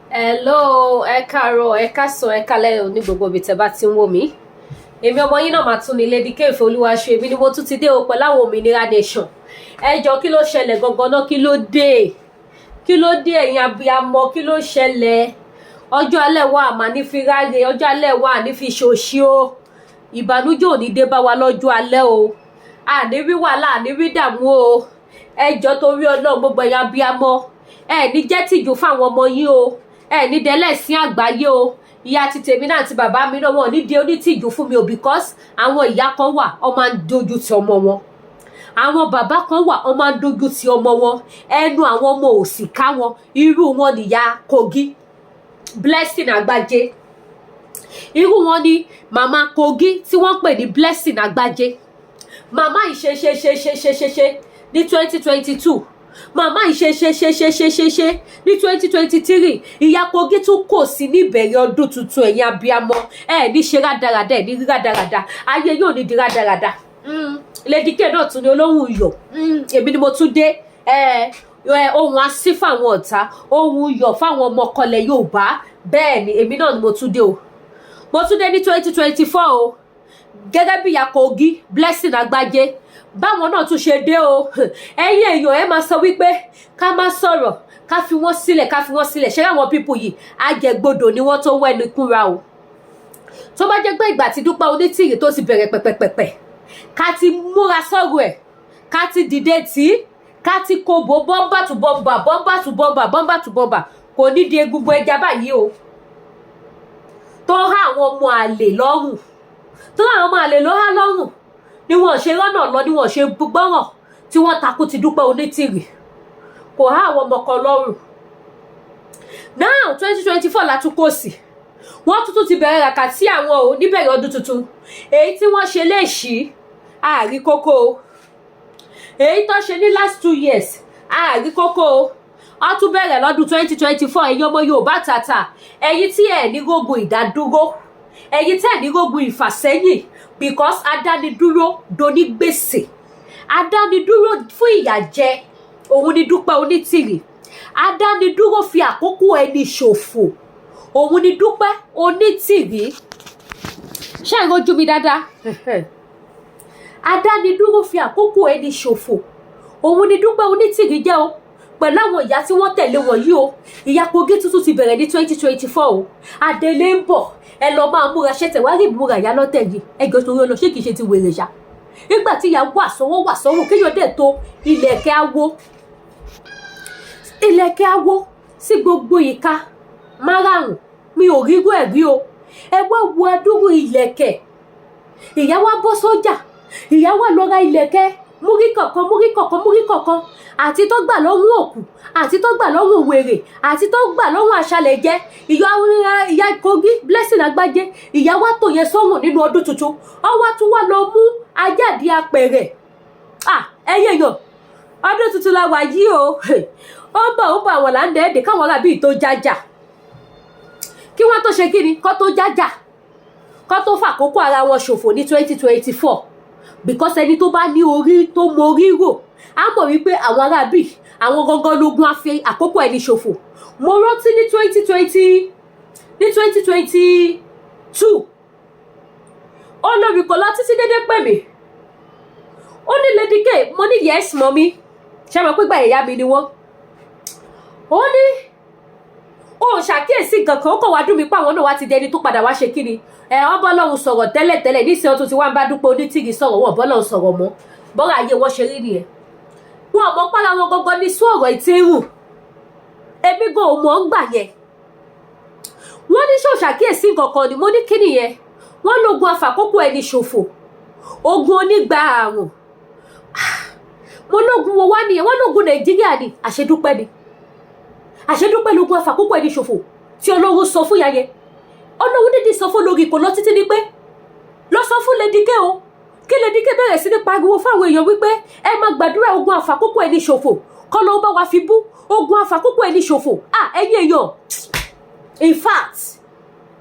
Hello, ẹ káàárọ̀, ẹ káàsán, ẹ káalẹ́ o ní gbogbo ibi tẹ́ bá ti ń wò mí. Èmi ọmọ yín náà máa tún ní Lady K Olúwaṣe. Èmi ni mo tún ti dé o pẹ̀lú àwọn Òmìnira Nation. Ẹ jọ, kí ló ṣẹlẹ̀ gangan náà? Kí ló dé? Kí ló dé, ẹ̀yin abiyamọ? Kí ló ṣẹlẹ̀? Ọjọ́ alẹ́ wa àmà ní fi ráre, ọjọ́ alẹ́ wa ní fi ṣòṣì o. Ìbànújẹ́ ò ní dé bá wa lọ́jọ́ alẹ́ o. Àní rí wàhálà, àní rí dààmú o. Ẹ jọ, torí Ọlọ́run, gbogbo ẹ̀yin abiyamọ, ẹ ní jẹ́ tìjú fáwọn ọmọ yín o. Ẹ ní dẹ́lẹ̀sìn àgbáyé o. Ìyá ti tèmi náà àti bàbá mi náà, wọn ò ní di onítìjú fún mi o, because àwọn ìyá kan wà, ọ máa ń dojú ti ọmọ wọn. Àwọn bàbá kan wà, ọ máa ń dojú ti ọmọ wọn. Ẹnu àwọn ọmọ ò sì ká wọn. Irú wọn nìyá Kogi, Blessing Àgbájé. Irú wọn ni màmá Kogi tí wọ́n pè ní Blessing Àgbájé. Màmá yìí ṣe ṣe ṣe ṣe ṣe ṣe ṣe ní 2022. Màmá yìí ṣe ṣe ṣe ṣe ṣe ṣe ṣe ní 2023. Ìyá Kogi tún kò sí ní ìbẹ̀rẹ̀ ọdún tuntun. Ẹ̀yin abiyamọ, ẹ̀ ní ṣe rádaràda, ẹ̀ ní rí rádaràda, ayé yóò ní di rádaràda. Lady K náà tún ní olóhùn iyọ̀. Èmi ni mo tún dé. Ohun así fáwọn ọ̀tá, ohun iyọ̀ fáwọn ọmọkọlẹ̀ Yorùbá. Bẹ́ẹ̀ ni, èmi náà ni mo tún dé o. Mo tún dé ní 2024 o, gẹ́gẹ́ bí ìyá Kogi, Blessing Àgbájé, báwọn náà tún ṣe dé o. Ẹ̀yin èèyàn, ẹ máa sọ wípé ká má sọ̀rọ̀, ká fi wọ́n sílẹ̀, ká fi wọ́n sílẹ̀. Ṣé àwọn people yìí, ajẹgbodò ni wọ́n tó wẹ́nu kúnra o. Tó bá jẹ́ pé ìgbà tí Dúpẹ́ Onítìrì tó ti bẹ̀rẹ̀ pẹ̀pẹ̀pẹ̀pẹ̀, ká ti múra sọ̀rọ̀ ẹ̀, ká ti dìde tí, ká ti kobo bumper to bumper, bumper to bumper, bumper to bumper, kò ní di egungun ẹja báyìí o, tó há àwọn ọmọ àlè lọ́rùn, tó há àwọn ọmọ àlè ló há lọ́rùn ni wọ́n ṣe rọ́nà lọ, ni wọ́n ṣe gbọ́ràn tí wọ́n takú ti Dúpẹ́ Onítìrì. Kò há àwọn ọmọ kan lọ́rùn. Now, 2024 la tún kò sí. Wọ́n tuntun ti bẹ̀rẹ̀ ràkà tí àwọn ò níbẹ̀rẹ̀ ọdún tuntun. Èyí tí wọ́n ṣe léèṣì àárí kókó o. Èyí tó ṣe ní last 2 years, àárí kókó o. Wọ́n tún bẹ̀rẹ̀ lọ́dún 2024. Ẹ̀yin ọmọ Yorùbá tàtà, ẹ̀yin tí ẹ̀ ní rógun ìdádúró, ẹ̀yin tí ẹ̀ ní rógun ìfàsẹ́yìn, because adánidúró donígbèsè, adánidúró fún ìyà jẹ, òun ni Dúpẹ́ Onítìrì. Adánidúró fi àkókò ẹni ṣòfò, òun ni Dúpẹ́ Onítìrì. Ṣé ẹ rojú mi dáadáa? Adánidúró fi àkókò ẹni ṣòfò, òun ni Dúpẹ́ Onítìrì jẹ́ o, pẹ̀lú àwọn ìyá tí wọ́n tẹ̀lé wọn yìí o. Ìyá Kogi tuntun ti bẹ̀rẹ̀ ní 2024 o. Adélé ń bọ̀, ẹ lọ máa múra. Ṣẹ́tẹ̀ wá rí ìmúra ìyá lọ́tẹ̀ yìí? Ẹgbẹ́ torí ọlọ, ṣé kìí ṣe ti wèrè ṣá? Nígbà tí ìyá wà sọ́wọ́, wà sọ́wọ́, kéèyàn dẹ̀ tó ilẹ̀kẹ̀ awo, ilẹ̀kẹ̀ awo sí gbogbo ìka márààrún, mi ò rírú ẹ̀ rí o. Ẹ wá wo adúrú ilẹ̀kẹ̀. Ìyá wa bọ́ sọ́jà, ìyá wa lọ ra ilẹ̀kẹ̀ múrí kọ̀ọ̀kan, múrí kọ̀ọ̀kan, múrí kọ̀ọ̀kan, àti tó gbà lọ́rùn òkú, àti tó gbà lọ́rùn wèrè, àti tó gbà lọ́rùn aṣálẹ̀ jẹ́. Ìyá ìyá Kogi, Blessing Àgbájé, ìyá wa tó yẹn sọ́rùn nínú ọdún tuntun. Ọwọ́ tún wá lọ mú ajáde apẹ̀rẹ̀. Ẹyẹ yàn, ọdún tuntun la wà yìí o. Ó ń bọ̀, ó ń bọ̀. Àwọn là ń dẹ́ẹ̀dẹ̀ káwọn ará bíi tó jájà, kí wọ́n tó ṣe kí ni, kọ́ tó jájà, kọ́ tó fàkókò ara wọn ṣòfò ní 2024, because ẹni tó bá ní orí tó mọ orí rò á mọ̀ wípé àwọn ará bíi àwọn gangan lógún á fi àkókò ẹni ṣòfò. Mo rántí ní 2020, ní 2022, olórí kò lọ títí dédé pè mí. Ó ní, "Lady K." Mo ní, "Yes, mummy." Ṣé mo pé gbà ìyá mi ni wọ́n? Ó ní ó ṣàkíyèsí nǹkan kan, ó kàn wá dùn mí pé àwọn náà wá ti di ẹni tó padà wá ṣe kí ni ẹ. Wọ́n bọ́ lọ́hùn sọ̀rọ̀ tẹ́lẹ̀tẹ́lẹ̀, nísìnyí wọ́n tún ti wá ń bá Dúpẹ́ Onítìrì sọ̀rọ̀. Wọn bọ́ lọ́hùn sọ̀rọ̀ mọ́. Bọ́rọ̀ ayé wọn ṣe rí nìyẹn. Wọn ò mọ pára wọn gangan ní sún ọ̀rọ̀ ìtẹ́rù. Èmi gan ò mọ̀ ń gbà yẹn. Wọ́n ní ṣò ṣàkíyèsí nǹkan kan ni. Mo ní, "Kí nìyẹn?" Wọ́n lógun afàkókò ẹni ṣòfò, ogun onígbà àrùn. Mo lógun wo wá nìyẹn? Wọ́n lógun Nàìjíríà ni. Àṣedúpẹ́ ni, àṣedúpẹ́ lógun afàkókò ẹni ṣòfò tí Ọlọ́run sọ fún ìyá yẹn. Ọlọ́run dídì sọ fún lórí kò lọ títí ni pé lọ sọ fún Lady K o, kí Lady K bẹ̀rẹ̀ sí ní pariwo fáwọn èèyàn wípé ẹ máa gbàdúrà ogun àfàkókò ẹni ṣòfò, kọ́ ló bá wa fi bú ogun àfàkókò ẹni ṣòfò. Ah, ẹ̀yin èèyàn, in fact,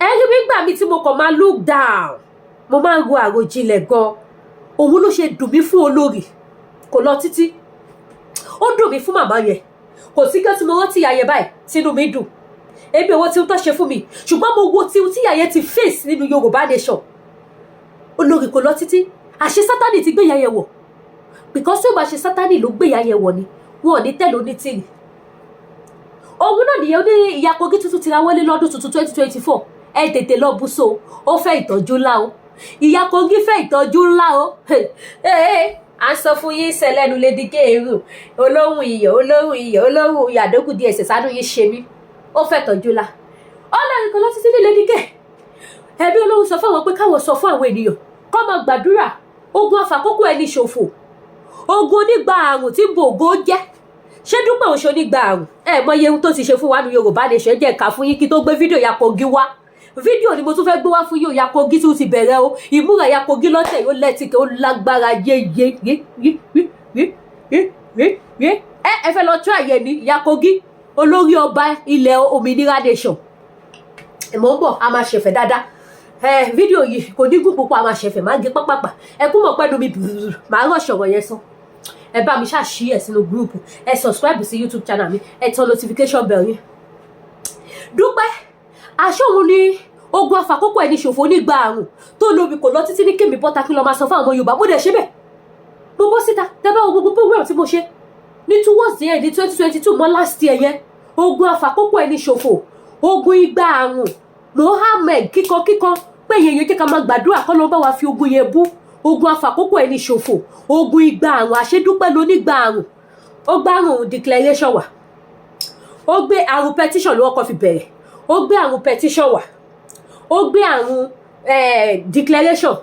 ẹ rí mi gbà mí tí mo kàn máa look down, mo máa ń ro àròjinlẹ̀ gan. Òun ló ṣe dùn mí fún olórí kò lọ títí. Ó dùn mí fún màmá yẹn. Kò sí kí tí mo rántí ìyá yẹn báyìí tínú mi dùn. Ebi owó tí ó tọ́ ṣe fún mi, ṣùgbọ́n mo wo tí ìyá yẹn ti face nínú Yorùbá Nation. Olórí kò lọ títí, àṣé Sátánì ti gbé ìyá yẹn wọ̀, because tí ó bá ṣe Sátánì ló gbé ìyá yẹn wọ̀ ni, wọn ò ní tẹ̀lé Onítìrì. Òun náà nìyẹn. Ní ìyá Kogi tuntun ti ra wọlé lọ́dún tuntun 2024. Ẹ tètè lọ bú so, ó fẹ́ ìtọ́jú ńlá o. Ìyá Kogi fẹ́ ìtọ́jú ńlá o. À ń sọ fún yín sẹlẹ́nu Lady K èrò olóhùn iyọ̀, olóhùn iyọ̀, olóhùn iyọ̀ àdókù díẹ̀ ẹsẹ̀ sánú yín ṣe mí. Ó fẹ́ ìtọ́jú ńlá. Ọlọ́run kan lọ títí ní Lady K. Ẹbí olóhùn sọ fún àwọn pé káwọn sọ fún àwọn ènìyàn kọ́ máa gbàdúrà ogun afàkókò ẹni ṣòfò, ogun onígbà àrùn tí ń bo ògo jẹ́. Ṣé Dúpẹ́ òṣò nígbà àrùn? Ẹ mọ iye ohun tó ti ṣe fún wa ní Yorùbá Nation. Jẹ́ ká fún yín kí tó gbé fídíò ya Kogi wá. Fídíò ni mo tún fẹ́ gbé wá fún yín. Ya Kogi tún ti bẹ̀rẹ̀ o. Ìmúra ya Kogi lọ́tẹ̀ yóò lẹ́tìkẹ́, ó lágbára yé yé yé yé yé yé yé yé. Ẹ fẹ́ lọ tún àyẹ̀ ní ya Kogi, olórí ọba ilẹ̀ òmìnira nation. Mò ń bọ̀, a máa ṣẹ̀fẹ̀ dáadáa. Ẹ fídíò yìí kò ní gùn púpọ̀, a máa ṣẹ̀fẹ̀, máa gé pápápá. Ẹ kú mọ̀ pẹ́nu mi, màá rọ̀ ṣọ̀rọ̀ yẹn sọ. Ẹ bá mi ṣáà ṣí ẹ sínú group, ẹ subscribe sí YouTube channel mi, ẹ tan notification bell yín. Dúpẹ́ aṣọ òun ni ogun afàkókò ẹni ṣòfò nígbà àrùn tó lóbi kò lọ títí ní kémi bọ́ta kí lọ́ọ́ máa sọ fún àwọn ọmọ Yorùbá. Mo dẹ̀ ṣe bẹ́ẹ̀, mo bọ́ síta. Tẹ́ bá wo gbogbo program tí mo ṣe ní towards the end ní 2022 mọ́ last year yẹn, ogun afàkókò ẹni ṣòfò, ogun igba àrùn, mohammed kíkan kíkan pé èyàn yẹn jẹ́ ká máa gbàdúrà kọ́ ló bá wa fi ogun yẹn bú, ogun afàkókò ẹni ṣòfò, ogun igba àrùn. Àṣedúpẹ́ ló nígbà àrùn. Ó gbárùn declaration wà, ó gbé àrùn petition ló kọ́kọ́ fi bẹ̀rẹ̀. Ó gbé àrùn petition wà, ó gbé àrùn declaration,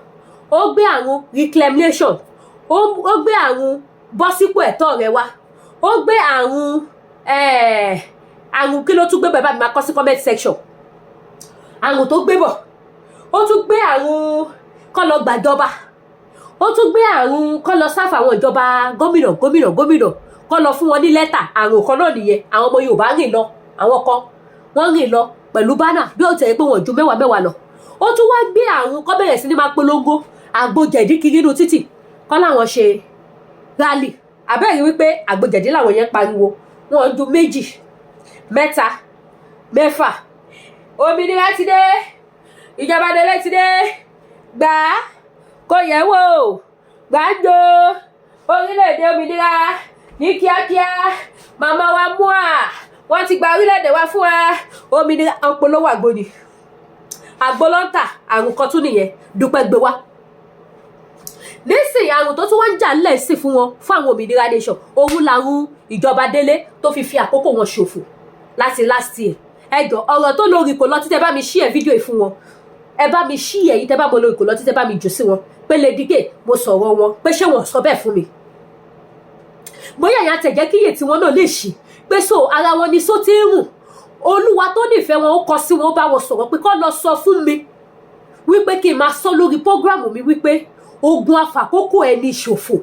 ó gbé àrùn reclamation, ó gbé àrùn bọ́ sípò ẹ̀tọ́ rẹ wá, ó gbé àrùn àrùn. Kí ló tún gbé? Bàbá mi máa kọ sí comment section àrùn tó gbé bọ̀. Ó tún gbé àrùn kọ́ lọ gbàjọba, ó tún gbé àrùn kọ́ lọ sáfà àwọn ìjọba, gómìnà, gómìnà, gómìnà, kọ́ lọ fún wọn ní lẹ́tà. Àrùn kan náà nìyẹn. Àwọn ọmọ Yorùbá rìn lọ, àwọn kan wọ́n rìn lọ pẹ̀lú banner, bí ó tẹ̀ pé wọ́n ju mẹ́wàá mẹ́wàá lọ. Ó tún wá gbé àrùn kọ́ bẹ̀rẹ̀ sí ní máa polongo àgbo jẹ̀dí kiri inú títì, kọ́ láwọn ṣe rally. Àbẹ́rẹ́ wípé àgbo jẹ̀dí làwọn yẹn pariwo, wọ́n ju méjì, mẹ́ta, mẹ́fà. Òmìnira ti dé, ìjọba délé ti dé, gbà á kò yẹ̀ wò, gbàǹjo orílẹ̀-èdè òmìnira ní kíákíá. Màmá wa mú à, wọ́n ti gba orílẹ̀-èdè wa fún wa, òmìnira. Ọ̀pọ̀lọpọ̀ àgbo ni, àgbo ló ń tà. Àrùn kan tún nìyẹn Dúpẹ́ gbé wá nísìnyí. Àrùn tó tún wá ń jà ńlẹ̀ sí fún wọn, fún àwọn òmìnira nation, òun làrùn ìjọba délé tó fi fi àkókò wọn ṣòfò láti last year. Ẹjọ, ọ̀rọ̀ tó lórí kò lọ títẹ, bá mi share fídíò yìí fún wọn. Ẹ bá mi share yìí, tẹ bá mo lórí kò lọ títẹ, bá mi jù sí wọn pé Lady K mo sọ̀rọ̀ wọn, pé ṣé wọn sọ bẹ́ẹ̀ fún mi? Bóyá ìyá tẹ̀jẹ́ kíyè tí wọn náà lè ṣí pé so ara wọn ni só ti ń rùn. Olúwa tó nífẹ̀ẹ́ wọn, ó kọ sí wọn, ó bá wọn sọ̀rọ̀ pé kó lọ sọ fún mi wípé kí n máa sọ lórí program mi wípé ogun afàkókò ẹni ṣòfò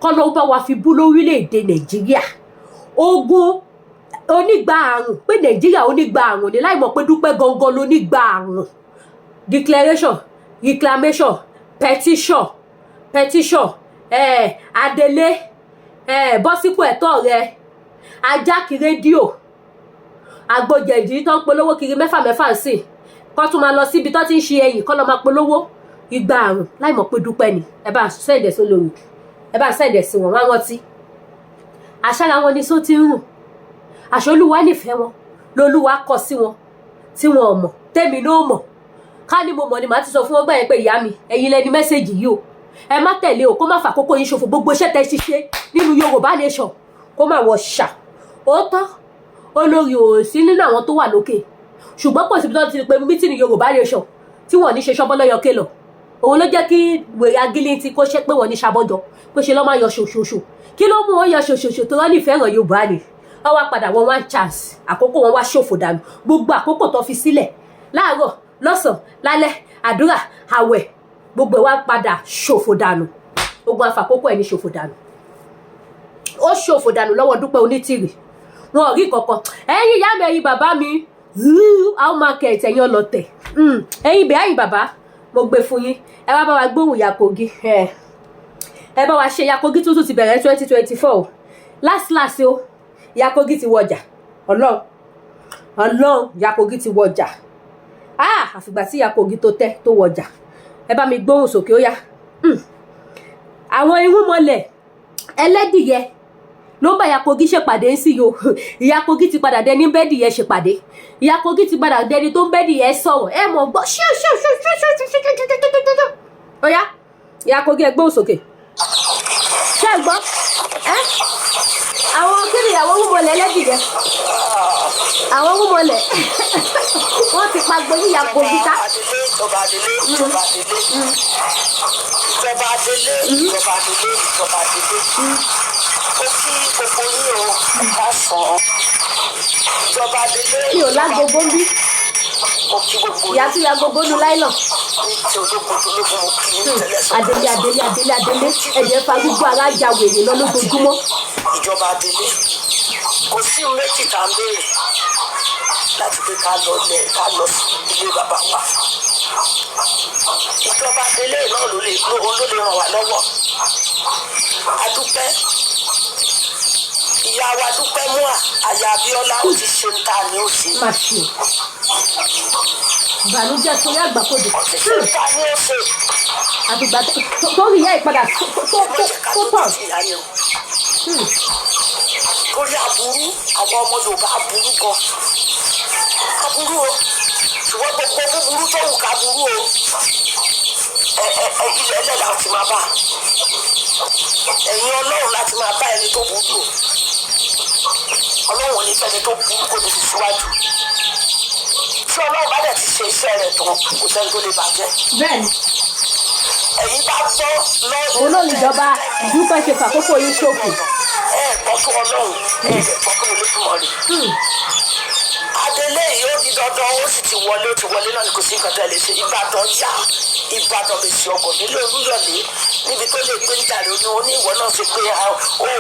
kọ́ ló bá wa fi bú lórílẹ̀‐èdè Nàìjíríà, ogun onígbà àrùn, pé Nàìjíríà onígbà àrùn ní, láì mọ̀ pé Dúpẹ́ gangan ló nígbà àrùn. Declaration, reclamation, petition, petition, adelé, bọ́ sípò ẹ̀tọ́ rẹ, ajáki rédíò, àgbòjẹ̀dí tó ń polówó kiri mẹ́fà mẹ́fà ń sìn, kó tún máa lọ síbi tó ti ń ṣe ẹyìn, kó lọ máa polówó igba àrùn, láì mọ̀ pé Dúpẹ́ ni. Ẹ bá send ẹ̀ sólórí, ẹ bá send ẹ̀ sí wọn, wọ́n á rántí. Àṣàrà wọn ni só ti ń rùn. Àṣọ Olúwa nífẹ̀ẹ́ wọn lolúwa kọ sí wọn tí wọn ò mọ̀. Tèmi ló mọ̀. Ká ní mo mọ̀ ni, màá ti sọ fún wọn gbà yẹn pé ìyá mi, ẹ̀yin lẹni message yìí o, ẹ má tẹ̀lé o, kó má fàkókò yín ṣòfò. Gbogbo iṣẹ́ tẹ́ ṣiṣẹ́ nínú Yorùbá Nation, kó má wọ ṣà. Ó tán, olórí ò sí nínú àwọn tó wà lókè, ṣùgbọ́n kò síbi tó ti pe meeting Yorùbá Nation tí wọ́n ní ṣe ṣọ́bọ́lọ́yọ̀kẹ́ lọ. Òun ló jẹ́ kí wèrè agílítì kó ṣe pé wọ́n ní ṣàbọ̀jọ pé ṣe lọ́ máa yọ ṣòṣòṣò. Kí ló mú wọn yọ ṣòṣòṣò? Tó wọ́n nífẹ̀ẹ́ ràn Yorùbá ni. Wọ́n wá padà wọ́n one chance, àkókò wọn wá ṣòfò dànù. Gbogbo àkókò tó fi sílẹ̀ láàárọ̀, lọ́sàn, lálẹ́, àdúrà, àwẹ̀, gbogbo ẹ̀ wá padà ṣòfò dànù. Ogun afàkókò ẹ̀ ní ṣòfò dànù, ó ṣòfò dànù lọ́wọ́ Dúpẹ́ Onítìrì. Wọn ò rí kankan. Ẹ̀yin ìyá mi, ẹ̀yin bàbá mi, how market, ẹ̀yin ọlọ́tẹ̀, ẹ̀yin bẹ́ẹ̀, ẹ̀yin bàbá, mo gbé fún yín. Ẹ wá bá wa gbóhùn ìyá Kogi. Ẹ bá wa ṣe. Ìyá Kogi tuntun ti bẹ̀rẹ̀ 2024 last last o. Ìyá Kogi ti wọjà. Ọlọ́run, Ọlọ́run, ìyá Kogi ti wọjà. Ah, àfìgbà tí ìyá Kogi tó tẹ́ tó wọjà. Ẹ bá mi gbóhùn sókè, ó yá. Àwọn irúnmọlẹ̀ ẹlẹ́dìyẹ ló ń bá ìyá Kogi ṣèpàdé sí yo. Ìyá Kogi ti padà dẹni bẹ́ẹ̀dìyẹ ṣèpàdé. Ìyá Kogi ti padà dẹni tó ń bẹ́ẹ̀dìyẹ sọ̀rọ̀. Ẹ mọ̀ gbọ́ ṣíù ṣíù ṣíù ṣíù ṣíù ṣíù ṣíù ṣíù ṣíù ṣíù. Ó yá, ìyá Kogi, ẹ gbóhùn sókè. Ṣé ẹ gbọ́ ẹ? Àwọn kí ni, àwọn irúnmọlẹ̀ ẹlẹ́dìyẹ, àwọn irúnmọlẹ̀, wọ́n ti pa gbóyún ìyá Kogi ká. Adelé, ìjọba adelé, ìjọba adelé, ìjọba adelé, ìjọba adelé, ìjọba adelé. Ó kí gbogbo yín o, ká sàn án. Ìjọba adelé. Mi ò lágogo ń bí. Mo kí gbogbo Ìyá tún ya gbogbo nu láìlọ. Ní ti ológun tó lógun, mo kí yín tẹ́lẹ̀. Adelé, adelé, adelé, adelé, ẹ̀jẹ̀ fa gbogbo ara ya wèrè lọ lójoojúmọ́. Ìjọba adelé, kò sí méjì tá à ń béèrè láti pé ká lọ lẹ, ká lọ sí ilé bàbá wa. Ìjọba adelé náà ló lè ràn wá lọ́wọ́. Adúpẹ́, ìyá wa Dúpẹ́ Múà, aya Abíọ́lá, ó ti ṣe ń ta ni ó ṣe. Má ṣe ìbànújẹ́ sórí àgbàkodò. Ó ti ṣe ń ta ni ó ṣe. Àtìgbà tó rí ìyá ìpadà tó tó Ẹ má jẹ́ ká tó tó tọ̀. ti ìyá yẹn o, torí aburú àwọn ọmọ Yorùbá, aburú gan, aburú o. Ṣùgbọ́n gbogbo búburú tó wù ká burú o, ẹ ẹ ẹ ilẹ̀ ẹlẹ́ láti máa bá ẹ̀yin Ọlọ́run, láti máa bá ẹni tó burú o. Ọlọ́run ò ní fẹ́ni tó burú kó ní fi síwájú. Tí Ọlọ́run bá dẹ̀ ti ṣe iṣẹ́ rẹ̀ tán, kò sẹ́ni tó lè bàjẹ́. Bẹ́ẹ̀ni. Ẹ̀yin bá gbọ́ lọ́wọ́. Òun náà níjọba Dúpẹ́ ṣe fàkókò yín ṣòfò. Ẹ gbọ́ tó Ọlọ́run, ẹ dẹ̀ gbọ́ tó Olódùmarè. Adelé yìí, ó di dandan, ó sì ti wọlé, ó ti wọlé náà ni. Kò sí nǹkan tẹ́ lè ṣe. Ìbàdàn yá, Ìbàdàn lè ṣe ọgọ̀ nílé Olúyọ̀lé níbi tó lè gbé níjàre. Ní oní ìwọ náà ṣe pé ó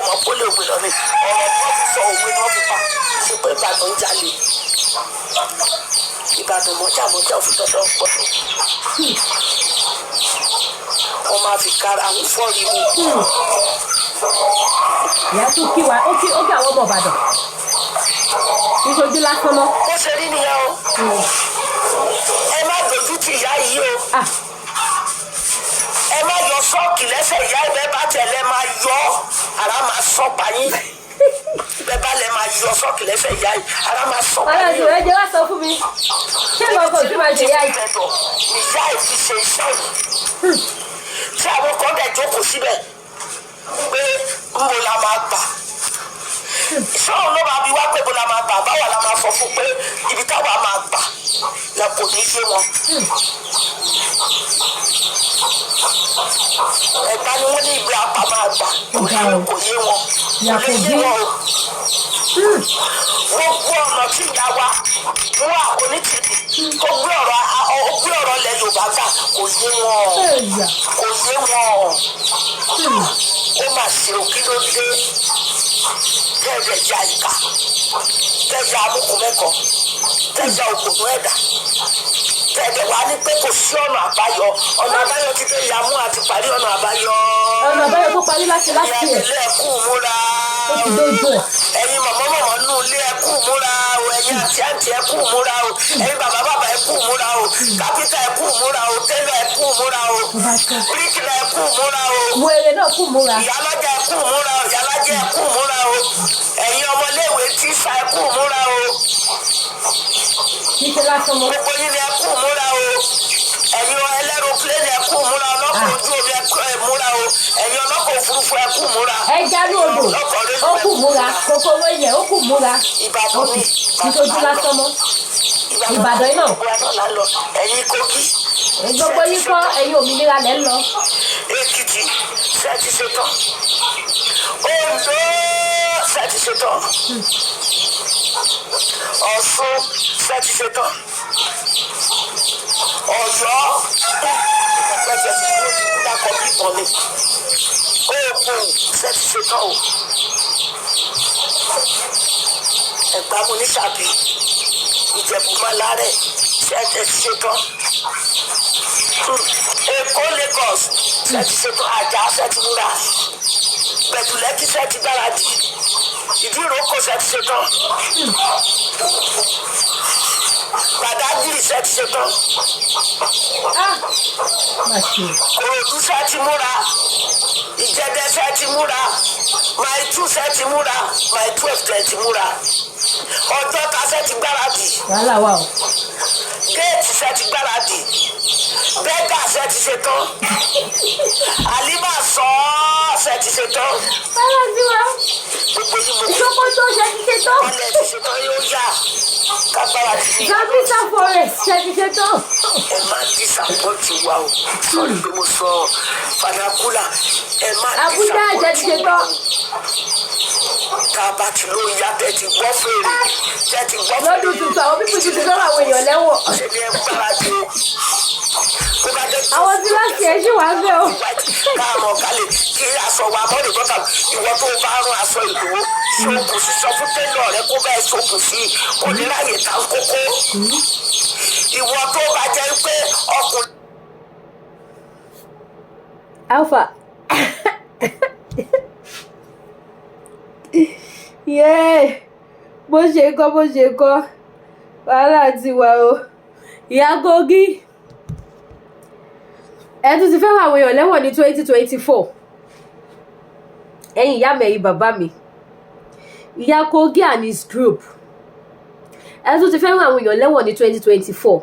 mọ̀ pé ó lè gbé lọ ní ọ̀rọ̀ tí wọ́n fi sọ òwe ni wọ́n fi pa ṣe pé Ìbàdàn ń jalè. Ìbàdàn mọ́jà mọ́jà òfin dandan gbọ́dọ̀ wọ́n máa fi kára ń fọ́ọ̀rì mi. Ìyá tún kí wa, ó kí àwọn ọmọ Ìbàdàn, kì í ṣojú lásán mọ́. Bó ṣe rí nìyẹn o. Ẹ má dojú ti ìyá yìí o. Ah. Ẹ má yọ sọ́ọ̀kì lẹ́sẹ̀ ìyá. Ẹ bá tẹ̀lé máa yọ, ara máa sọ pa yín. Bẹ́ẹ̀ bá lẹ máa yọ sọ́ọ̀kì lẹ́sẹ̀ ìyá yìí, ara máa sọ pa Ọlọ́run yín. ẹ jẹ́ wá sọ fún mi, ṣé ìwọ kò tí máa ṣe ìyá yìí? Ẹ̀dọ̀ ìyá yìí ti ṣe iṣẹ́ yìí tí àwọn kan dẹ̀ jókòó síbẹ̀ pé ń bo la máa gbà. Ṣọ́ọ̀ ló máa bi wá pé bo la máa gbà, báwa la máa sọ fún pé ibi táwa máa gbà la kò ní yé wọn. Ẹ̀gbá ni wọ́n ní ibi apá máa gbà. Ó ga o. Kò yé wọn. Ìyá Kò lè kò yé bí. wọn o. Gbogbo ọ̀nà tí ìyá wa wà onítìrì tó gbé ọ̀rọ̀, ó gbé ọ̀rọ̀ ilẹ̀ Yorùbá gbà, kò yé wọn. Ẹ̀yà. Kò yé wọn. Ó mà ṣe o. Kí ló dé tẹ́ẹ̀dẹ̀ ya ìka, tẹ́ẹ̀yà amúkùn mẹ́kọ̀ọ́, tẹ́ẹ̀yà òkùnú ẹ̀dá, tẹ́ẹ̀dẹ̀ wá ní pé kò sí ọ̀nà àbáyọ? Ọ̀nà àbáyọ ti dé. Ìyàmú àti parí ọ̀nà àbáyọ. Ọ̀nà àbáyọ tó parí láti Ìyá ẹ̀. Ilé, ẹkú múra. Ó ti dójú ẹ̀. Ẹ̀yin mọ̀mọ́ mọ̀mọ́ nù ilé, ẹkú múra o. Ẹ̀yin àǹtí àǹtí, ẹkú múra o. Ẹ̀yin bàbá bàbá, ẹkú múra o. Kápítà, ẹkú múra o. Tẹ́lọ̀, ẹkú múra o. Tó bá tẹ́. Bíríkìlà, ẹkú múra o. Wèrè náà kù múra. Ìyálọ́jà, ẹkú múra o. Ìyálájẹ, ẹkú múra o. Ẹ̀yin ọmọléèwé, tíṣà, ẹkú múra o. Kì í ṣe lásán mọ́. Gbogbo yín ni ẹkú múra o. Ẹ̀yin ẹlẹ́rọ̀pléènì, ẹkú múra. Ọlọ́kọ̀ ojú omi, ẹkú ẹ múra o. Ẹ̀yin ọlọ́kọ̀ òfurufú, ẹkú múra. Ẹja ní odò, ó kù múra. Kòkòrò ilẹ̀, ó kù múra. Ìbàdàn ni. Kì í ṣojú lásán mọ́. Ìbàdàn yìí náà. Gbogbo wa náà là ń lọ. Ẹ̀yin Kogi. Gbogbo yín kọ́, ẹ̀yin òmìnira lẹ́ ń lọ. Èkìtì, ṣé ti ṣe tán? Oǹdó, ṣé ti ṣe tán? Ọ̀ṣun, ṣé ti ṣe tán? Ọ̀yọ́, pẹ̀sẹ̀ tí ó ti dákọ̀ bíbọn ni. Ògùn, ṣé ti ṣe tán o? Ẹ̀gbá mo ní sàbí, Ìjẹ̀bú Málárẹ̀, ṣé ti ṣe tán? Èkó, Lagos, ṣe ti ṣetán? Àjà, ṣe ti múra? Gbẹ̀dùlẹ́kì, ṣe ti gbáradì? Ìdí ìrókò, ṣe ti ṣe tán? Badagry, ṣe ti ṣe tán? Ah, má ṣe o. Kòròdú, ṣe ti múra? Ìjẹdẹ, ṣe ti múra? Mile 2, ṣe ti múra? Mile 12, ṣe ti múra? Ọjọ́ta, ṣe ti gbáradì? Wàhálà wà o. Géètì, ṣe ti gbáradì? Berger, ṣe ti ṣe tán? Àlímà sọ, ṣe ti ṣe tán? Wàhálà ti wà. Gbogbo yìí mo Sokoto, ṣe ti ṣe tán? Wálé ti ṣe tán, yóò yá kágbára ti fi. Sambisa Forest, ṣe ti ṣe tán? Ẹ má disappoint wa o. Sorry pé mo sọ vernacular. Ẹ má Abuja, ṣe ti ṣe disappoint wa tán? o. Tá a bá ti ló yá, tẹ́ ti gbọ́ fèrè, tẹ́ ti gbọ́ fèrè. Lọ́dún tuntun, àwọn people tuntun sọ́rọ̀ àwọn èèyàn lẹ́wọ̀n. Ṣe ni ẹ gbáradì o. Kó bá jẹ́ Àwọn tí láti ẹ̀ ṣì wá ń bẹ̀ o. káàmọ̀ kálẹ̀ kí aṣọ wa mọ́ lè bọ́tà. Ìwọ tó bá rán aṣọ ìlú, ṣokùn sí, sọ fún tẹ́lọ̀ rẹ kó bẹ́ẹ̀ ṣokùn sí, kò ní láyè ta kókó. Ìwọ tó bá jẹ́ pé ọkùnrin. Alpha, yeah. Bó ṣe kọ́, bó ṣe kọ́, wàhálà ti wà o. Ìyá Kogi, ẹ tún ti fẹ́ wọ àwọn èèyàn lẹ́wọ̀n ní 2024. Ẹ̀yin ìyá mi, ẹ̀yin bàbá mi, ìyá Kogi and his group, ẹ tún ti fẹ́ wọ àwọn èèyàn lẹ́wọ̀n ní 2024.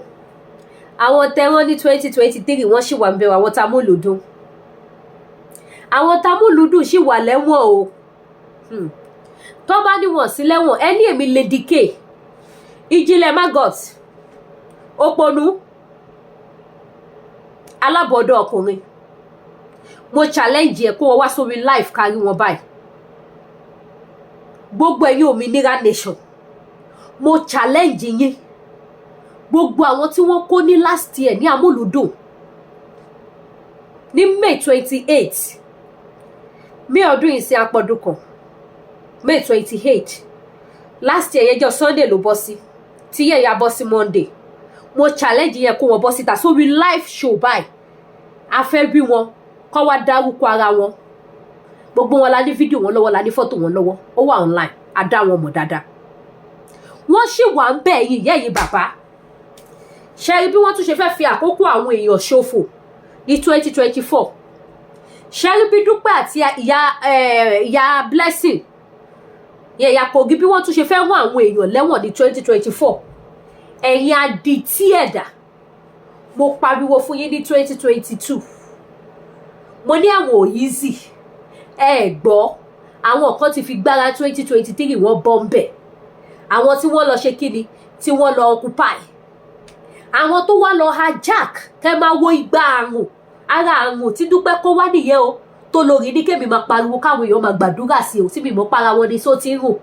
Àwọn tẹ́wọ́n ní 2023, wọ́n sì wà ń bẹ̀rù. Àwọn tamúlùdùn, àwọn tamúlùdùn sì wà lẹ́wọ̀n o. Tó bá ní wọn sí lẹ́wọ̀n, ẹ ní èmi Lady K, ìjìnlẹ̀ maggot, òpònú alábọ̀dọ̀ ọkùnrin, mo challenge ẹ kó wọn wá sórí live, kárí wọn báyìí. Gbogbo ẹ̀yin Òmìnira Nation, mo challenge yín. Gbogbo àwọn tí wọ́n kó ní last year ní amúlùdùn ní May 28, May ọdún yìí sí apọ̀dún kan, May 28 last year yẹn, jọ Sunday ló bọ́ sí, tí yẹn ya bọ́ sí Monday. Mo challenge yẹn kó wọn bọ́ síta sórí live show báyìí. A fẹ́ bí wọn kọ́ wá dárúkọ ara wọn. Gbogbo wọn la ní fídíò wọn lọ́wọ́, la ní fọ́tò wọn lọ́wọ́, ó wà online, a dá wọn mọ̀ dáadáa. Wọ́n sì wà ń bẹ̀. Yìí yẹ́yìn bàbá ṣe rí bí wọ́n tún ṣe fẹ́ fi àkókò àwọn èèyàn ṣòfò ní 2024? Ṣe rí bí Dúpẹ́ àti ìyá Blessing, ìyá Kogi, bí wọ́n tún ṣe fẹ́ rán àwọn èèyàn lẹ́wọ̀n ní 2024? Ẹ̀yin adití ẹ̀dá, mo pariwo fún yín ní 2022, mo ní àwọn ò easy. Ẹ gbọ́, àwọn kan ti fi gbára 2023, wọ́n bọ́ ń bẹ̀. Àwọn tí wọ́n lọ ṣe kíni, tí wọ́n lọ occupy, àwọn tó wá lọ hijack. Kẹ́ máa wo igba àrùn ara àrùn tí Dúpẹ́ kó wá nìyẹn o, tó lórí ní kémi máa pariwo káwọn èèyàn máa gbàdúrà sí o, tí mi mọ̀ para wọn ni só ti ń rùn.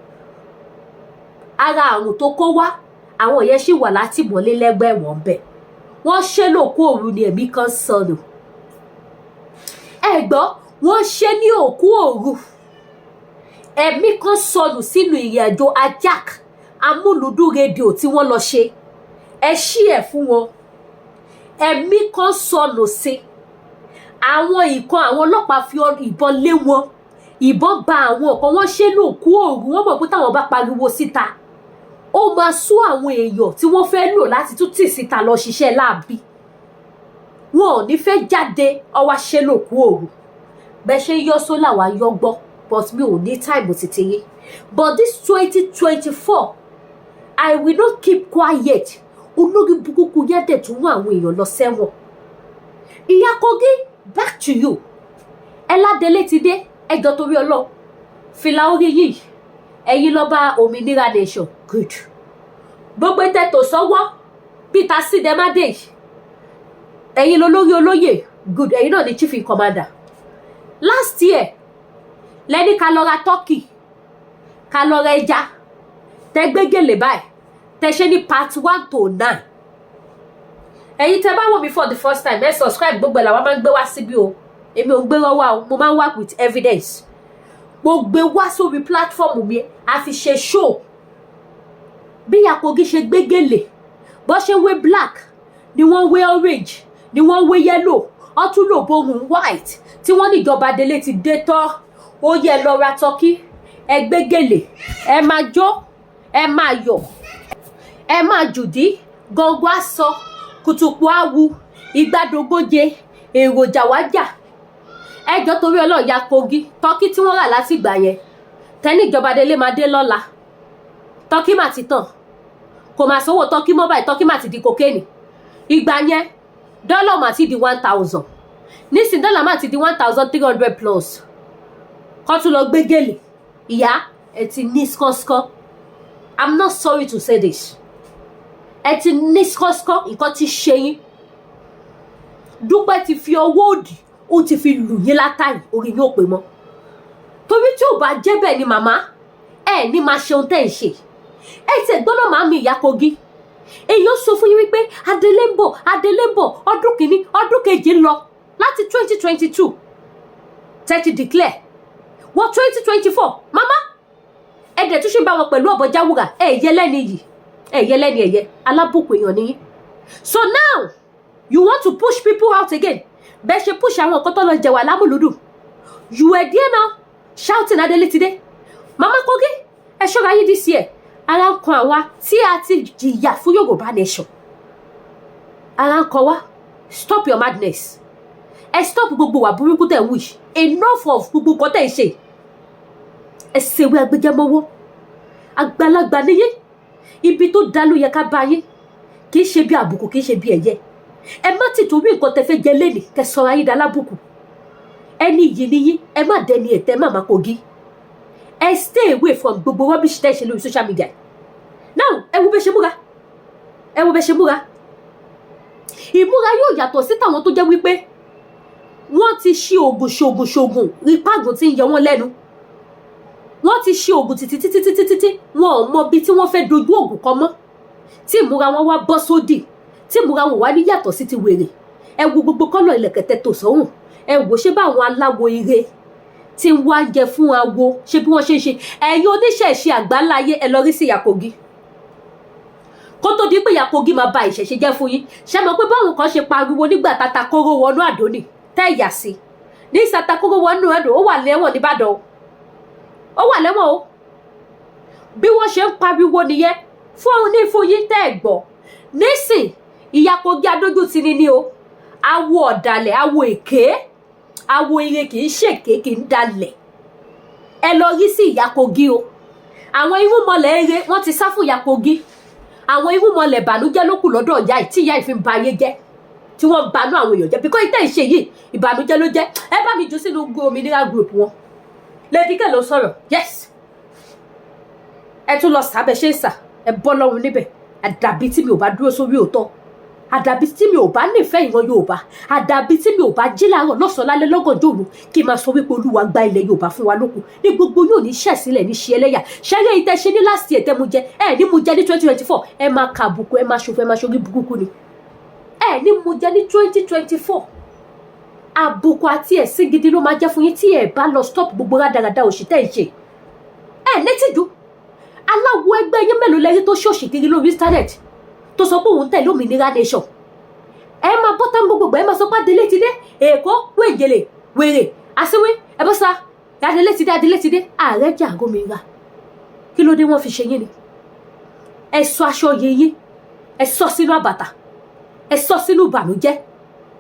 Ara àrùn tó kó wá, àwọn yẹn sì wà látìmọ́lé lẹ́gbẹ̀ẹ́ wọn bẹ̀. Wọ́n ṣe lòkú òru ni, ẹ̀mí kan sọnù. Ẹ gbọ́, wọ́n ṣe ní òkú òru, ẹ̀mí kan sọnù sínú ìrìn àjò hijack amúlùdún rédíò tí wọ́n lọ ṣe. Ẹ ṣí ẹ̀ fún wọn. Ẹ̀mí kan sọnù sí àwọn ìkan. Àwọn ọlọ́pàá fi ìbọn lé wọn, ìbọn ba àwọn kan. Wọ́n ṣe lòkú òru. Wọ́n mọ̀ pé táwọn bá pariwo síta, ó máa sú àwọn èèyàn tí wọ́n fẹ́ lò láti tún tì síta lọ ṣiṣẹ́ láabi. Wọn ò ní fẹ́ jáde. Ọwá ṣe lòkú òru. Bẹ́ẹ̀ ṣe ń yọ sólà wá yọ gbọ́, but mi ò ní time tètè yín. But this 2024, I will not keep quiet. Olórí burúkú yẹn dẹ̀ tún mú àwọn èèyàn lọ sẹ́wọ̀n. Ìyá Kogi, back to you. Ẹládélé ti dé. Ẹjọ́ torí Ọlọ́run, fìlà orí yìí, ẹ̀yin lọ́ba Òmìnira Nation, good. Gbogbo tètò sọ́wọ́ peter sidemade, ẹ̀yin lolórí olóyè, good. Ẹ̀yin náà ni chief in commander. Last year lẹ́ni ká lọ ra turkey, ká lọ ra ẹja, tẹ gbégélé báyìí, tẹ ṣe ní part 1 to 9. Ẹ̀yin tẹ bá wò mí for the first time, ẹ subscribe. Gbogbo ẹ̀ làwọn máa ń gbé wá síbí o. Èmi ò ń gbé wá o, mo máa ń work with evidence. Mo gbé wá sórí platform mi, a fi ṣe show bí Kogi ṣe gbé gèlè, bó ṣe wé black ni wọ́n wé orange, ni wọ́n wé yellow, wọ́n tún lò bóun white, tí wọ́n ní ìjọba délé ti dé tọ́. Ó yẹ lọ ra turkey, ẹ lọ ra ẹja, ẹ lọ ra Ẹ gbé gèlè, ẹ máa jó, ẹ máa yọ̀, ẹ máa jùdí gọ́ngọ́, aṣọ kùtùkù awu ìgbàdógóje èròjà wájà. Ẹjọ́, torí ọlọ́ọ̀ya Kogi, turkey tí wọ́n rà láti ìgbà yẹn tẹ́ni ìjọba délé máa dé lọ́la, turkey mà ti tàn, kò mà sówó turkey mọ́ báyìí. Turkey mà ti di cocaine. Ìgbà yẹn, dọ́là mà ti di 1,000. Nísìn, dọ́là mà ti di 1,300 plus. Kọ́ tún lọ gbé gèlè. Ìyá ẹ ti ní skọ́skọ́. I'm not sorry to say this, ẹ ti ní skọ́skọ́. Nǹkan ti ṣe yín. Dúpẹ́ ti fi ọwọ́ òdì, ó ti fi lù yín látàrí. Orí yín ò pé mọ́, torí tí ò bá jẹ́ bẹ́ẹ̀ ni, màmá ẹ ní máa ṣe ohun tẹ́ ẹ̀ ń ṣe. Ẹ tẹ̀ gbọ́dọ̀ máa mi. Ìyá Kogi, èèyàn sọ fún yín wípé Adélé ń bọ̀, Adélé ń bọ̀. Ọdún kìíní, ọdún kejì ń lọ láti 2022 tẹ́tí declare wọ 2024. Màmá ẹ dẹ̀ tún ṣe ń bá wọn pẹ̀lú ọ̀bọ̀jáwùrà. Ẹ yẹ lẹ́ni yìí, ẹ yẹ lẹ́ni ẹ̀yẹ alábùkù èèyàn nìyí. So now you want to push people out again, bẹ́ẹ̀ ṣe push àwọn nǹkan tó lọ jẹ̀wà lámùlùdù. You were there now shouting, "Adélé ti dé." Mama Kogi, ẹ ṣọ́ra yín this year. Ara ń kan àwa tí a ti jìyà fún Yorùbá nation, ara ń kan wá. Stop your madness. Ẹ stop gbogbo wà burúkú tẹ̀ ń wù yìí. Enough of gbogbo nǹkan tẹ̀ ń ṣe. Ẹ ṣèwé agbẹjẹmọwọ́. Àgbàlagbà níyé, ibi tó dá ló yẹ ká bá yín, kì í ṣe bí àbùkù, kì í ṣe bí ẹ̀yẹ. Ẹ má ti torí nǹkan tẹ fẹ́ jẹ lẹ́nìí kẹ sọra yín dalábùkù. Ẹni yìí níyí, ẹ má dẹni ẹ̀tẹ́. Màmá Kogi, ẹ stay away from gbogbo rubbish tẹ́ ṣe lórí social media now. Ẹ wo bẹ́ ṣe múra, ẹ wo bẹ́ ṣe múra. Ìmúra yóò yàtọ̀ sí tàwọn tó jẹ́ wípé wọ́n ti ṣe oògùn, ṣoògùn, ṣoògùn, rípàgùn tí ń yọ wọ́n lẹ́nu. Wọ́n ti ṣe oògùn títí títí títí títí, wọn ò mọ ibi tí wọ́n fẹ́ dojú oògùn kọ mọ́, tí ìmúra wọn wá bọ́ sódì, tí ìmúra wọn wá ní yàtọ̀ sí ti wèrè. Ẹ wo gbogbo colour ilẹ̀kẹ̀tẹ̀ tò sọ́hùn. Ẹ wò ṣé bá àwọn aláwo ire tí ń wá jẹ fún awo, ṣé bí wọ́n ṣe ń ṣe. Ẹ̀yin oníṣẹ̀ṣe àgbáláyé, ẹ lọ rí sí ìyá Kogi kó tó di pé ìyá Kogi máa ba ìṣẹ̀ṣe jẹ́ fún yín. Ṣé mọ̀ pé báwọn kan ṣe pariwo nígbà tata kóró wọnú àdó ni tẹ́ ìyà sí ní tata kóró wọnú àdó, ó wà lẹ́wọ̀n nìbàdàn o, ó wà lẹ́wọ̀n o. Bí wọ́n ṣe ń pariwo nìyẹn fún ní fún yín tẹ́ ẹ̀ gbọ́. Nísìn, ìyá Kogi adójútì ni o. Awo ọ̀dàlẹ̀, awo èké, awo ire kì í ṣèké, kì í dalẹ̀. Ẹ lọ rí sí ìyá Kogi o. Àwọn irúnmọlẹ̀ eré, wọ́n ti sá fún ìyá Kogi. Àwọn irúnmọlẹ̀ ìbànújẹ́ ló kù lọ́dọ̀ ìyá yìí, tí ìyá yìí fi ń ba ayé jẹ́, tí wọ́n ń banú àwọn èèyàn jẹ́ bíkọ́ ìtẹ́ ìṣe yìí, ìbànújẹ́ ló jẹ́. Ẹ bá mi jù sínú òmìnira group wọn. Lady K ló sọ̀rọ̀. Yes, ẹ tún lọ sábẹ́ ṣe ń sà, ẹ bọ́ lọ́run níbẹ̀. Àdàbí tí mi ò bá dúró sórí òótọ́, àdàbí tí mi ò bá nífẹ̀ẹ́ ìran Yorùbá, àdàbí tí mi ò bá jí láàárọ̀, lọ́sàn-án, lálẹ́, lọ́gànjọ́ òru, kí n máa sọ wípé Olúwa gba ilẹ̀ Yorùbá fún wa lókun ní gbogbo yóò ní ṣẹ̀ sílẹ̀ ní ṣe ẹlẹ́yà ṣẹ́yẹ́ ìtẹ́ ṣe ní last year tẹ́ mu jẹ. Ẹ ní mu jẹ ní 2024. Ẹ máa kà àbùkù, ẹ máa ṣòfò, ẹ máa ṣorí burúkú ni. Ẹ ní mu jẹ ní 2024. Àbùkù àti ẹ̀sín gidi ló máa jẹ́ fún yín tí ẹ bá lọ stop gbogbo rádaràda òṣì tẹ́ ẹ ṣe. Ẹ létí aláwo ẹgbẹ́ yín mélòó lẹ́yìn tó ṣòṣì kiri lórí internet tó sọ pé òun tẹ̀lé òmìnira nation? Ẹ máa bọ́ tán gbogbo, ẹ máa sọ pé Adélé ti dé. Èkó wéjèlè wèrè àsíwí ẹ bọ́ sá, Adélé ti dé, Adélé ti dé. Ààrẹ jà gómìnira, kí ló dé? Wọ́n fi ṣe yín ni. Ẹ sọ aṣọ yẹyẹ, ẹ sọ sínú àbàtà, ẹ sọ sínú ìbànújẹ́,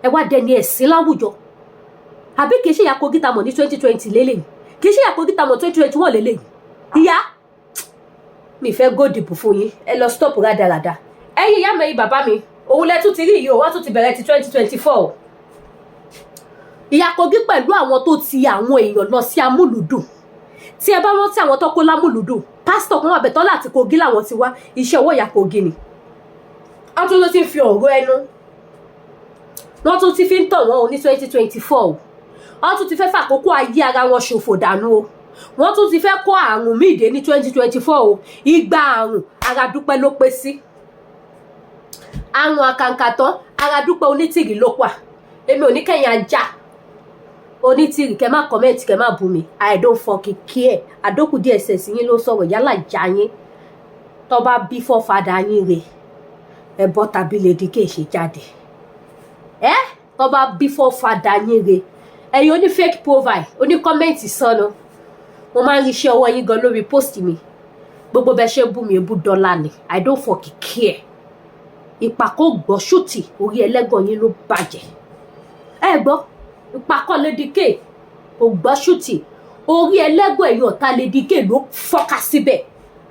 ẹ wá dẹni ẹ̀sín láwùjọ. Àbí kìí ṣe ìyá Kogi ta mọ̀ ní 2020 lélẹ́yìn? Kìí ṣe ìyá Kogi ta mọ̀ 2021 lélẹ́yìn? Ìyá mi fẹ́ go dìbò fún yín. Ẹ lọ stop rádaràda. Ẹ̀yin ìyá mi, ẹ̀yin bàbá mi, òun lẹ tún ti rí yìí o. Wọ́n tún ti bẹ̀rẹ̀ ti 2024 o. Ìyá Kogi pẹ̀lú àwọn tó ti àwọn èèyàn lọ sí amúlùdùn, tí ẹ bá rántí àwọn tó kó lámúlùdùn, pásítọ̀ kan wà bẹ̀ tọ́lá àti Kogi làwọn ti wá. Iṣẹ́ ọwọ́ ìyá Kogi ni. Wọ́n tún ló ti ń fi ọ̀rọ̀ ẹnu, wọ́n tún ti fi ń tàn wọ́n o ní 2024 o. Wọ́n tún ti fẹ́ fàkókò ayé ara wọn ṣòfò dànù o. Wọ́n tún ti fẹ́ kó àrùn míì dé ní 2024 o. Igba àrùn ara dúpẹ́ ló pé sí àrùn àkàǹkà tán, ara dúpẹ́ onítìrì ló pa. Èmi ò ní kẹ́yìn ajá onítìrì kẹ́ má comment, kẹ́ má bú mi. I don't fucking care. Àdókù DSS yín ló sọ̀rọ̀. Yálà ìjà yín tó bá bí fọ́fadà yín rè, ẹ bọ́ tàbí Lady K ṣe jáde. Ẹ tó bá bí fọ́fadà yín rè, ẹ̀yin oní fake profile, oní comment sọnù. Mo máa ń rí iṣẹ́ ọwọ́ yín gan lórí post mi. Gbogbo bẹ́ẹ̀ ṣe ń bú mi, ebú dọ́là ni. I don't fucking care. Ìpàkọ́ gbọ́ ṣùtì, orí ẹlẹ́gàn yín ló bàjẹ́. Ẹ gbọ́, ìpàkọ́ Lady K kò gbọ́ ṣùtì, orí ẹlẹ́gàn ẹ̀yìn ọ̀tá Lady K ló fọ́ká síbẹ̀.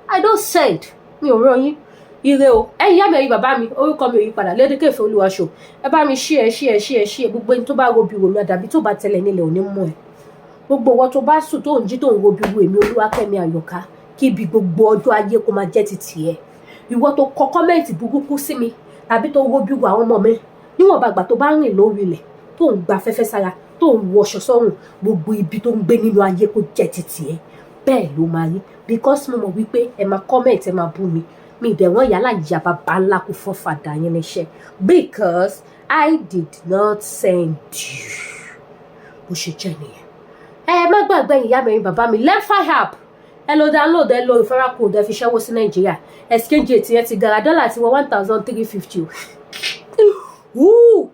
I don't send, mi ò rán yín. Ire o, ẹ̀yin ìyá mi, ẹ̀yin bàbá mi. Orúkọ mi ò yí padà, Lady K Ìfẹ́ Olúwaṣọ. Ẹ bá mi share, share, share, share. Gbogbo ẹni tó bá robi wò mí, àdàbí tó bá tẹlẹ̀ nílẹ̀ ò ní mú ẹ. Gbogbo wọn tó bá sùn, tó ń jí, tó ń robi wo èmi Olúwakẹ́mi Àyọ̀ká, kí ibi gbogbo ọjọ́ ayé kó máa jẹ́ ti tiẹ̀. Ìwọ tó kọ comment burúkú sí mi tàbí tó robi wo àwọn ọmọ mi, níwọ̀n bàgbà tó bá rìn lórí ilẹ̀, tó ń gba afẹ́fẹ́ sára, tó ń wọṣọ sọ́rùn, gbogbo ibi tó ń gbé nínú ayé kó jẹ́ ti tiẹ̀. Bẹ́ẹ̀ ló máa rí, because mo mọ̀ wípé ẹ máa comment, ẹ máa bú mi. Mi ìdẹ̀wọ̀n yálà ìyá bàbá ńlá kó fọ́ fàdà yẹn níṣẹ́, because I did not send you. Bó ṣe jẹ́ nìyẹn. Ẹ má gbàgbé, ìyá mi, bàbá mi, Lemfi app, ẹ lọ download, ẹ lọ referral code, ẹ fi ṣẹ́wó sí Nàìjíríà. Exchange rate yẹn ti gara, dọ́là ti wọ 1,350 o.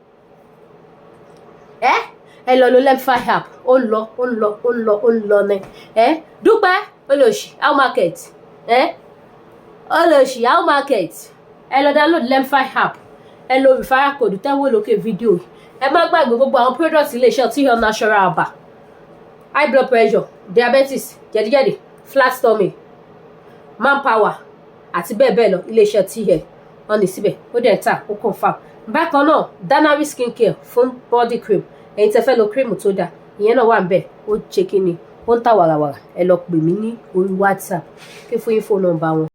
Ẹ lọ lo Lemfi app. Ó ń lọ, ó ń lọ, ó ń lọ, ó ń lọ ní. Ẹ dúpẹ́ olóṣì, how market? Ẹ olóṣì, how market? Ẹ lọ download Lemfi app, ẹ lo referral code tẹ́wọ́ lókè fídíò. Ẹ má gbàgbé gbogbo àwọn products iléeṣẹ́ T-Health Natural Herbal: high blood pressure, diabetes, jẹ̀díjẹ̀dí, flat tummy, manpower àti bẹ́ẹ̀ bẹ́ẹ̀ lọ. Iléeṣẹ́ T-Health wọ́n ní síbẹ̀, ó dẹ̀ ta, ó confam. Bákan náà, Danari skin care fún body cream, ẹ̀yin tẹ́ fẹ́ lo cream tó dáa, ìyẹn náà wà ń bẹ̀. Ó ṣe kí ni, ó ń tà wàràwàrà. Ẹ lọ pè mí ní orí WhatsApp kí fún yín phone number wọn.